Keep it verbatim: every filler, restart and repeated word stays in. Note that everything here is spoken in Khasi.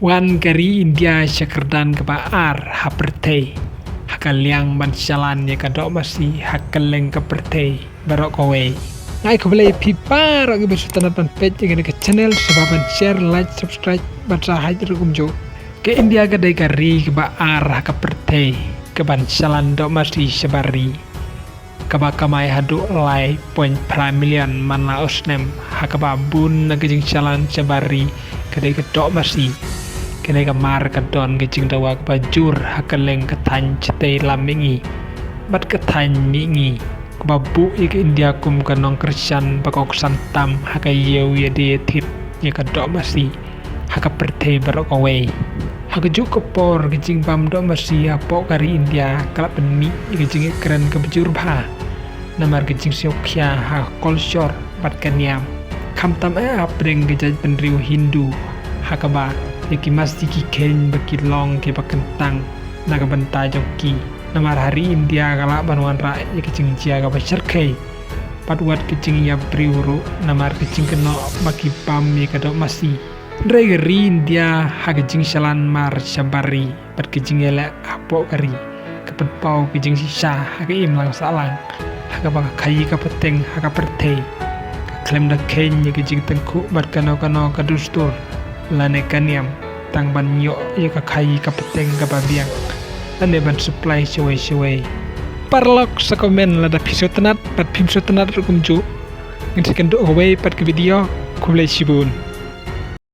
Wan ka ri India sha kyrdan kaba ar ha pyrthei ha ka liang ban shalan ïa ka doh masi ha kylleng ka pyrthei baroh kawei. Nga ai khublei ïa phi baroh kiba sngewtynnat ban peit ïa kane ka channel, sngewbha ban share, like, subscribe bad sa hait ruh kumjuh. Ka India ka dei ka ri kaba ar ha ka pyrthei kaban shalan doh masi shabar ri, kaba kamai haduh lai point phra million man la u snem, ha kaba bun na ka jingshalan shabar ri ka dei ka doh masi. Kane ka mar ka don ka jingdawa kaba jur ha kylleng ka thaiñ shatei lam mihngi bad ka thaiñ mihngi, kaba buh ïa ka India kum ka nongkyrshan ba kongsan tam ha ka ïew ïadie ïathied ïa ka doh masi ha ka pyrthei baroh kawei. Ha kajuh ka por ka jingbam doh masi hapoh ka ri India ka la pynmih ïa ka jingïakren kaba jur bha namar ka jingsngewkhia ha ka kolshor bad ka niam. Khamtam eh hapdeng ka jaitbynriew Hindu, ha kaba ïa ki masi ki kheiñ ba ki long kiba kyntang na ka bynta jong ki. Namar ha ri India ka lah ban wanrah ïa ka jingjia kaba shyrkhei bad wat ka jingïap briew ruh namar ka jingkynnoh ba ki bam ïa ka doh masi. Hynrei ka ri India ha ka jingshalan mar shabar ri bad ka jingïaleh hapoh ka ri ka pynpaw ka jingshisha ha ka imlang sahlang, ha kaba ka khaii ka pateng ha ka pyrthei ka khlem da kheiñ ïa ka jingtyngkhuh bad kano kano ka dustur lane ka niam, tang ban ïoh ïa ka khaii ka pateng kaba biang lane ban supply shawei shawei. Paralok, sa comment lada phi sngewtynnat bad phim sngewtynnat ruh kumjuh. Ngin sa ïakynduh kawei pat ka video. Khublei shibun.